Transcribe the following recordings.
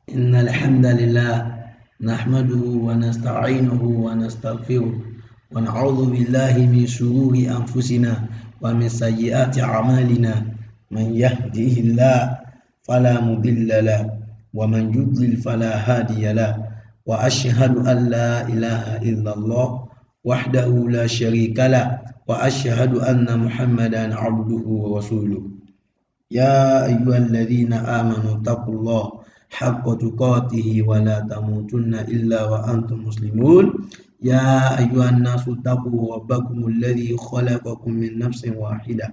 إن الحمد لله نحمده ونستعينه ونستغفره ونعوذ بالله من شرور أنفسنا ومن سيئات أعمالنا. من يهده الله فلا مضل له ومن يضلل فلا هادي له، وأشهد أن لا إله إلا الله وحده لا شريك له، وأشهد أن محمدا عبده ورسوله. يا أيها الذين آمنوا اتقوا الله حق تقاته ولا تموتن إلا وأنتم مسلمون. يا أيها الناس اتقوا ربكم الذي خلقكم من نفس واحدة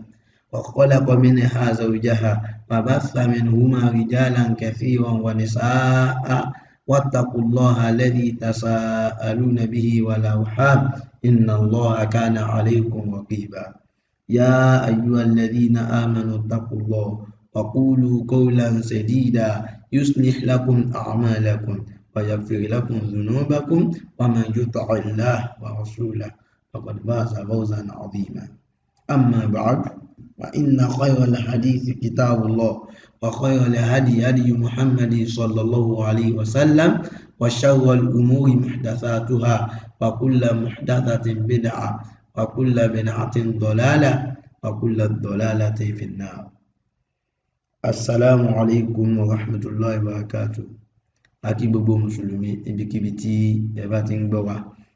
وخلق منها زوجها وبث منهما رجالا كثيرا ونساء، واتقوا الله الذي تساءلون به والأرحام إن الله كان عليكم رقيبا. يا أيها الذين آمنوا اتقوا الله وقولوا قولا سديدا يصلح لكم أعمالكم ويغفر لكم ذنوبكم، ومن يطع الله ورسوله فقد فاز فوزا عظيما. أما بعد، فإن خير الحديث كتاب الله، وخير الهدي هدي محمد صلى الله عليه وسلم، وشر الأمور محدثاتها، وكل محدثة بدعة، وكل بدعة ضلالة، وكل الضلالة في النار. Assalamu alaikum wa rahmatullahi wa barakatuh. A kí gbogbo mùsùlùmí níbikíbi tí ẹ bá ti ń gbọ́ wa.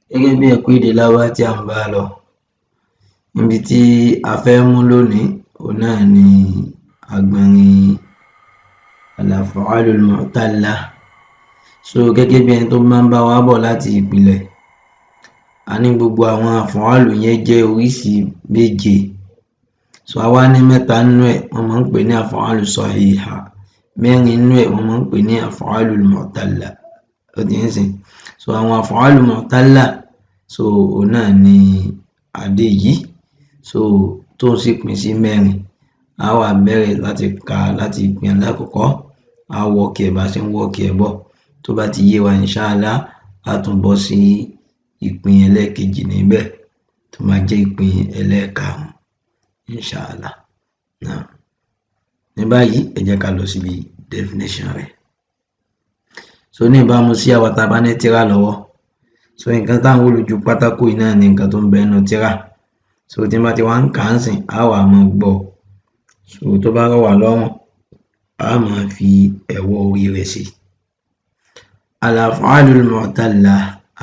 Gẹ́gẹ́ bí ẹ̀kọ́ èdè Lárúbáwá tí à ń bá lọ, níbi tí a fẹ́ mú lónìí, òun náà ni agbọnrin al-af'alul mu'talla. So gẹ́gẹ́ bí ẹni tó máa ń bá wa bọ̀ láti ìpìlẹ̀, a ní gbogbo àwọn àf'àlù yẹn jẹ́ oríṣi méje. So a wá ní mẹ́ta nínú ẹ̀ wọ́n máa ń pè ní af'alu sahiha, mẹ́rin nínú ẹ̀ wọ́n máa ń pè ní af'alul mu'talla. Ó ti ń sìn. So àwọn af'alu mu'talla, so òun náà ni adé yìí, so tóun sì pín sí mẹ́rin. Á wá bẹ̀rẹ̀ láti kà láti ìpín alákọ̀ọ́kọ́, á wọ́ọ̀kì ẹ̀ bá ṣe ń wọ́ọ̀kì ẹ̀ bọ̀. Tó bá ti yé wa, inshallah, á tún bọ́ sí ìpín ẹlẹ́ẹ̀kejì níbẹ̀ tó máa jẹ́ ìpín ẹlẹ́ẹ̀karùn-ún, inshallah. Naam. Ní báyìí, ẹ jẹ́ ká lọ síbi definition rẹ̀. So ní ìbámu sí àwa tá a bá ní tírà lọ́wọ́, so nǹkan tá à ń wò lójú pátákó yìí náà ni nǹkan tó ń bẹ nínú tírà. So tí n bá ti wá ń kà á ńsìn, á wá máa gbọ́. So tó bá rọ̀ wá lọ́rùn, á máa fi ẹ̀wọ́ orí rẹ̀ sí. Al-af'alul mu'talla,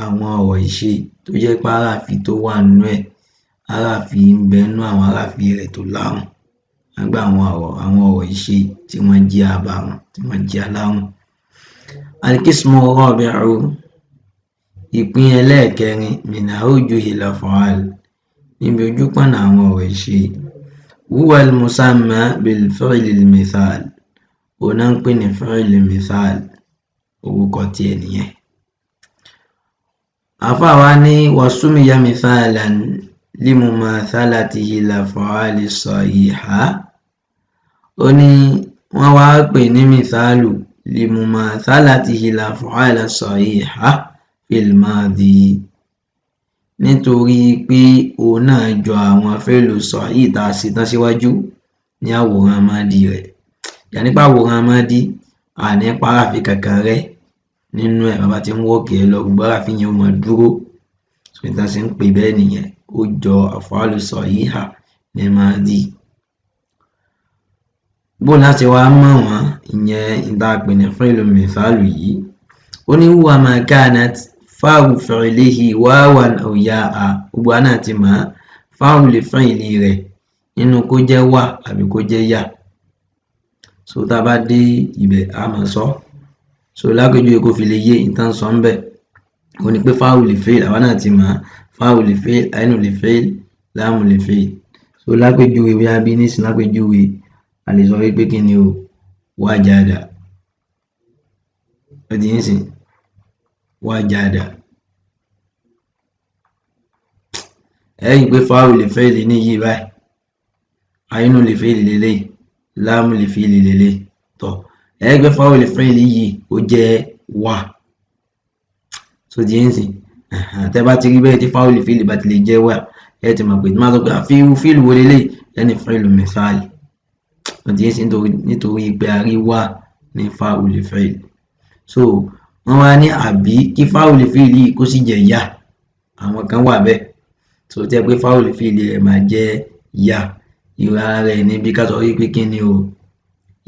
àwọn ọ̀rọ̀ ìṣe tó jẹ́ pé harafi tó wà nínú ẹ̀, harafi ń bẹ nínú àwọn harafi rẹ̀ tó lárùn. Nígbà àwọn ọ̀rọ̀ ìṣe tí wọ́n jẹ́ abàrùn, tí wọ́n jẹ́ alárùn. Al-qismu rabi'u, ìpín ẹlẹ́ẹ̀kẹrin, min awjuhil af'al, níbi ojúpọ̀nà àwọn ọ̀rọ̀ ìṣe, huwa al-musamma bil-fi'lil mithal, òun náà ń pè ní fi'l mithal, orúkọ tiẹ̀ nìyẹn. Àáfàá wa ní wa summiya mithalan limumathalatihi l-af'ali sahiha. Ó ní wọ́n wá pè ní mithalu limumathalatihi l-af'al sahiha fil madi, nítorí pé òun náà jọ àwọn fi'lu sahih tá a ṣe tán síwájú ní àwòrán madi rẹ̀. Yàní pé àwòrán madi, àní pa harafi kankan rẹ́ nínú ẹ̀. Bá a bá ti ń wọ́ọ̀kì ẹ̀ lọ, gbogbo harafi yẹn ó máa dúró. So tí wọ́n ṣe ń pè bẹ́ẹ̀ nìyẹn, ó jọ af'alu sahiha ní madi. Bó láti wá mọ̀ wọ́n, ìyẹn n tá a pè ní fi'lu mithalu yìí, ó ní huwa ma kanat fáwù fi'lihi wawan aw ya'a. Gbogbo wa náà ti mọ̀ ọ́n, fáwù li fi'li rẹ̀ nínú kó jẹ́ wà àbí kó jẹ́ yà. So tá a bá dé ibẹ̀, á máa sọ. So lápèjúwe, kó fi lè yé n tán sọ ńbẹ̀, òun ni pé fáwù li fi'l, àwa náà ti mọ̀ ọ́n, fáwù li fi'l, ainu li fi'l, láàmù li fi'l. So lápèjúwe, bóyá bí nísìnyí, lápèjúwe, a lè sọ wípé kí ni o, wajada. Ó ti yé nísìnyí, wajada. Ẹ rí i pé fáwù li fi'l níyìí báyìí, ainu li fi'l leléyìí, láàmù li fi'l leléyìí. Tọ̀, ẹ rí i pé fáwù li fi'l yìí, ó jẹ́ wà. Tó ti yé nísìnyí, tẹ́ bá ti rí bẹ́ẹ̀, tí fáwù li fi'l bá ti lè jẹ́ wà, ẹ ti mọ̀ pé tí wọ́n bá sọ pé irú fíìlù wo leléyìí, ẹ ní fi'lu mithal. Ó ti yé nísìnyí, nítorí pé a rí wà ní fáwù li fi'l. So wọ́n wá ní àbí kí fáwùlì fíìlì kó sì jẹ́ yá, àwọn kan wà bẹ́ẹ̀. So tẹ́ pé fáwùlì fíìlì rẹ̀ máa jẹ́ yá, ìwà rẹ̀ níbi ká sọ wípé kí ni o,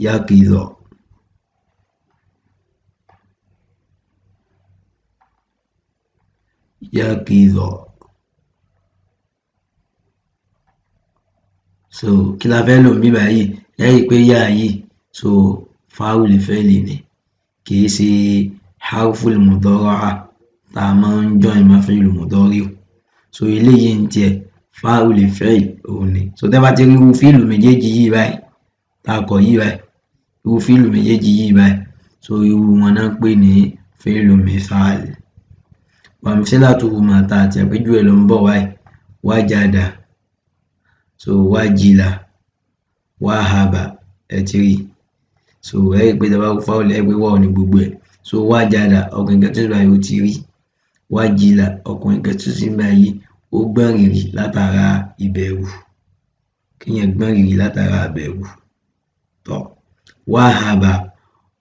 yá kìlọ̀. Yá kìlọ̀. So kí la fẹ́ lò níbí báyìí? Ẹ rí i pé yá yìí, so fáwùlì fíìlì ni, kì í ṣe harful mudara'a tá a máa ń join mọ́ fíìlù mudari'u. So eléyìí ń tiẹ̀ fáwùlì fíìlì òun ni. So tẹ́ bá ti rí irú fíìlù méjèèjì yìí báyìí tá a kọ yìí báyìí, irú fíìlù méjèèjì yìí báyìí, so irú wọn náà ń pè ní fíìlù mithal. Wa amthilatuhu ma ta'ti, àpèjúwe ló ń bọ̀ wáyìí, wajada, so wajila, wahaba, ẹ ti rí. So ẹ rí i pé tẹ́ bá wo fáwùlì ẹ rí i pé wáwù ní gbogbo ẹ̀. So wajada, ọkùnrin kan tó sì báyìí ó ti rí. Wajila, ọkùnrin kan tó sì báyìí ó gbọ̀n rìrì látara ìbẹ̀rù, kéèyàn gbọ̀n rìrì látara ìbẹ̀rù. Tọ́ wahaba,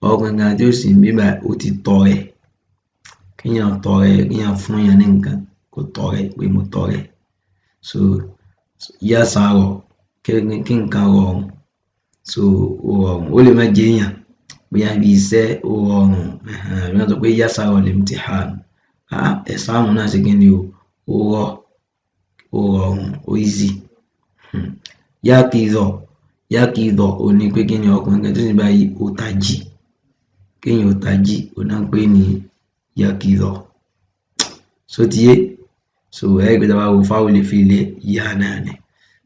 ọkùnrin kan tí ó sì ń bí báyìí ó ti tọrẹ, kéèyàn tọrẹ, kéèyàn fún yàn ní nǹkan kó tọrẹ pé mo tọrẹ. So yasarọ, kí nǹkan rọrùn. So ó rọrùn, ó lè má jẹ́ èèyàn, bóyá bí iṣẹ́ ó rọrùn, bí wọ́n sọ pé yasarọ limtihan, ẹ̀sáàmù náà ṣe kí ni o, ó rọ̀, ó rọrùn, ó easy. Yákìzọ̀, yákìzọ̀ ò ní pé kí ni ọkùnrin kan tó sì báyìí ó tají, kéèyàn ó tají, òun náà ń pè ní yákìzọ̀. So ti yé? So ẹ rí i pé tá a bá wo fáwùlì fíìlì yá náà ni.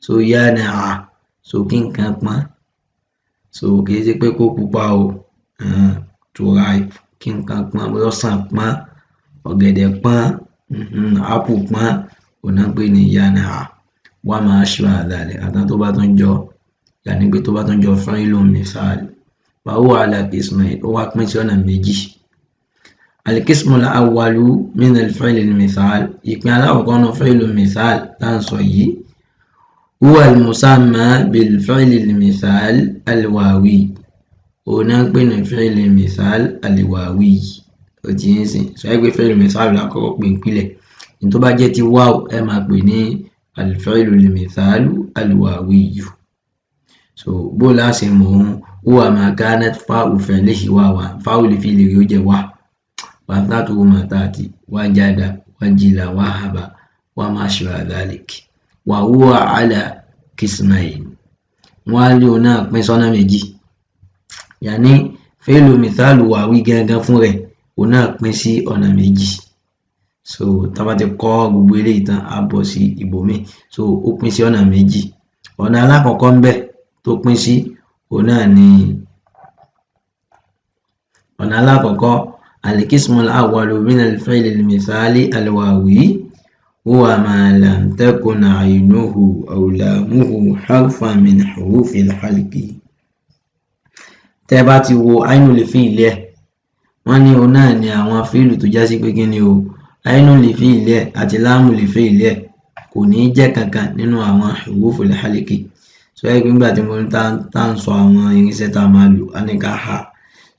So yá náà à, so kí nǹkan pọ́n. So kì í ṣe pé kó pupa o, to ripe, kí nǹkan pọ́n, bóyá ọsàn pọ́n, ọ̀gẹ̀dẹ̀ pọ́n, apple pọ́n, òun náà ń pè ní yá náà à. Wa ma ashbaha dhalik, àtàwọn tó bá tún jọ, yàní pé tó bá tún jọ fíìlù mithal. Wa huwa ala qismayn, ó wá pín sí ọ̀nà méjì. Al-qismu al-awwalu min al-fi'l al-mithal, ìpín alákọ̀ọ́kọ́ nínú fi'l mithal tá à ń sọ yìí, huwa al-musamma bil-fi'l al-mithal al-wawi, òun náà ń pè ní fi'l mithal al-wawi. Ó ti ń sìn, sọ pé fi'l mithal la kọ́kọ́ pè nípìnlẹ̀, ní tó bá jẹ́ ti waw ẹ máa pè ní al-fi'l al-mithal al-wawi. So bó la ṣe mọ̀ òun, huwa ma kanat fa'u fi'lihi wawa, fáwùlì fíìlì rẹ̀ ó jẹ́ wá, wa ma ta'ti, wajada, wajila, wahaba, wa ma ashbaha dhalik. Wa huwa ala qismayn, wọ́n á lé òun náà pín sọ́nà méjì. Yàní fi'lu mithal wawi gangan fún rẹ̀, òun náà pín sí ọ̀nà méjì. So tá bá ti kọ́ gbogbo eléyìí tán, á bọ́ sí ibòmíì. So ó pín sí ọ̀nà méjì. Ọ̀nà alákọ̀ọ́kọ́ ńbẹ̀ tó pín sí, òun náà ni ọ̀nà alákọ̀ọ́kọ́, al-qismu al-awwalu min al-fi'l al-mithali al-wawi huwa ma lam takun aynuhu aw lamuhu harfan min hurufi al-halqi. Tẹ́ bá ti wo ainul fi'li ẹ̀, wọ́n ní òun náà ni àwọn fíìlù tó já sí pé kí ni o, ainul fi'li ẹ̀ àti lámul fi'li ẹ̀ kò ní jẹ́ kankan nínú àwọn huruful halqi. So ẹ rí pé nígbà tí mo tá ń sọ àwọn irinṣẹ́ tá a máa lò, á ní ká ha.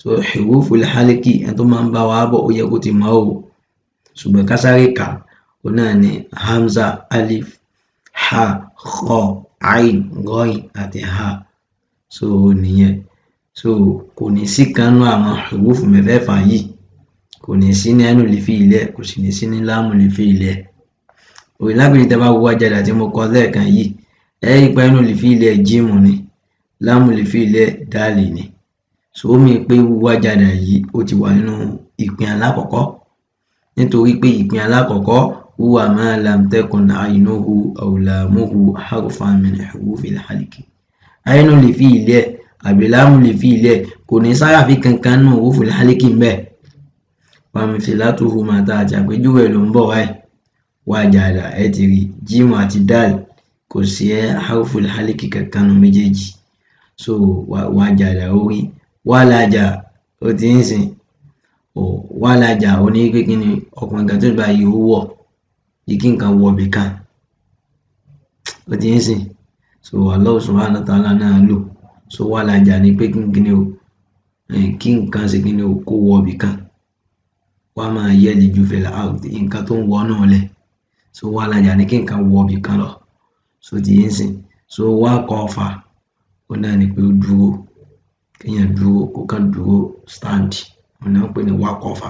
So huruful halqi, ẹni tó máa ń bá wa bọ̀ ó yẹ kó ti mọ̀ o, ṣùgbọ́n ká sáré kà, òun náà ni hamza, alif, ha, kha, ain, ghain àti ha. So nìyẹn. So kò ní sí kan nínú àwọn hurufu mẹ́fẹ̀ẹ̀fà yìí, kò ní sí ní ainul fi'li ẹ̀, kò sì ní sí ní lámul fi'li ẹ̀. Òye lápèjúwe tẹ́ bá wo wajada tí mo kọ lẹ́ẹ̀kan yìí, ẹ rí i pé ainul fi'li ẹ̀ jíìmù ni, lámul fi'li ẹ̀ dáàlì ni. So ó mì pé wajada yìí ó ti wà nínú ìpín alákọ̀ọ́kọ́, nítorí pé ìpín alákọ̀ọ́kọ́ huwa ma lam takun aynuhu aw lamuhu harfan min hurufil halqi. Ainul fi'li ẹ̀ àbí lámul fi'li ẹ̀ kò ní sáráfí kankan nínú huruful halqi ńbẹ̀. Wa amthilatuhu ma ta'ti, àpèjúwe ló ń bọ̀ wáyìí. Wajada, ẹ ti rí jíìmù àti dáàlì, kò sí harful halqi kankan nínú méjèèjì. So wajada ó rí, walaja ó ti ń sìn, walaja ó ní pé kí ni ọkùnrin kan tó báyìí ó wọ̀, bí kí nǹkan wọ ibì kan, ó ti ń sìn. So Allah subhanahu wa ta'ala náà lò. So walaja ni pé kí ni o, Kí nǹkan ṣe kí ni o, kó wọ ibì kan. Wa ma yaliju fil ardi, nǹkan tó ń wọnú ilẹ̀. So walaja ni kí nǹkan wọ ibì kan lọ. So ti yé ńsìn. So waqafa, òun náà ni pé ó dúró, kéèyàn dúró, kó kàn dúró, stand, òun náà ń pè ní waqafa.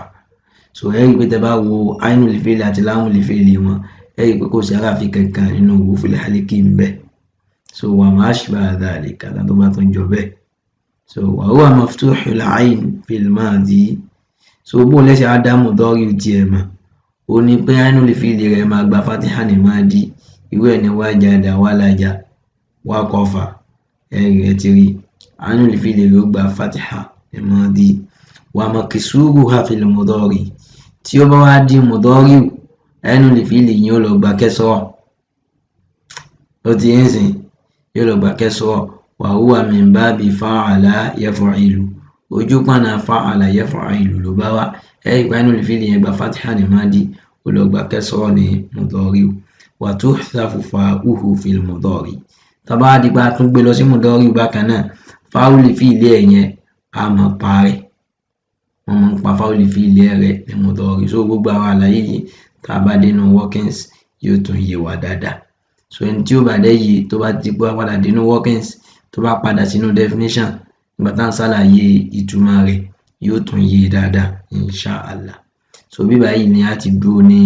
So ẹ rí i pé tẹ bá wo ainul fi'li àti lamul fi'li wọn, ẹ rí i pé kò sí aráàfin kankan nínú huruful halqi ń bẹ. So wa ma ashbaha dhalika, tó bá tún jọ bẹ́ẹ̀. So wa huwa maftuhul ayn fil madi. So bó lẹ́sẹ̀ á dá mudari tiẹ̀ mọ̀, ó ní pé ainul fi'li rẹ̀ máa gba fatiha ní madi. Irú ẹ̀ ní wajada, walaja, waqafa. Ẹ̀rí ẹ̀ ti rí ainul fi'li rẹ̀ ó gba fatiha ní madi. Wa maksuruha fil mudari, tí ó bá wá di mudari, ainul fi'li yìí ó lọ gba kasra. Ó ti ń sìn, yóò lọ gba kasra. Wa huwa min babi fa'ala yaf'ilu, ojú pọ̀nà fa'ala yaf'ilu ló bá wá. Ẹ̀rí pé ainul fi'li yẹn gba fatiha ní madi, ó lọ gba kasra ní mudari. Wa tuhthafu fa'uhu fil mudari, tá bá di pé a tún gbé lọ sí mudari bákan náà, fáwùlì fi'li ẹ̀ yẹn a máa parẹ́. Wọ́n máa ń pa fáwùlì fi'li rẹ̀ ní mudari. So gbogbo àwọn àlàyé yìí, tá a bá dénú workings, yóò tún yé wa dáadáa. So ẹni tí ó bá dẹ́ yìí, tó bá ti padà dénú workings, tó bá padà sínú definition nígbà tá à ń ṣàlàyé ìtumọ̀ rẹ̀, yóò tún yé dáadáa, insha Allah. So bí báyìí ni a ti dúró ní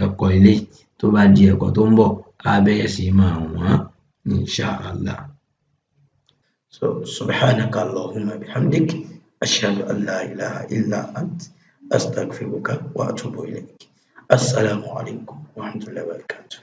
ẹ̀kọ́ ilé. Tó bá di ẹ̀kọ́ tó ń bọ̀, á bẹ̀rẹ̀ sí máa wọ́n, insha Allah. So subhanaka allahumma bihamdik, ashhadu an la ilaha illa ant, astaghfiruka wa atubu ilayk. Assalamu alaikum wa rahmatullahi wa barakatuh.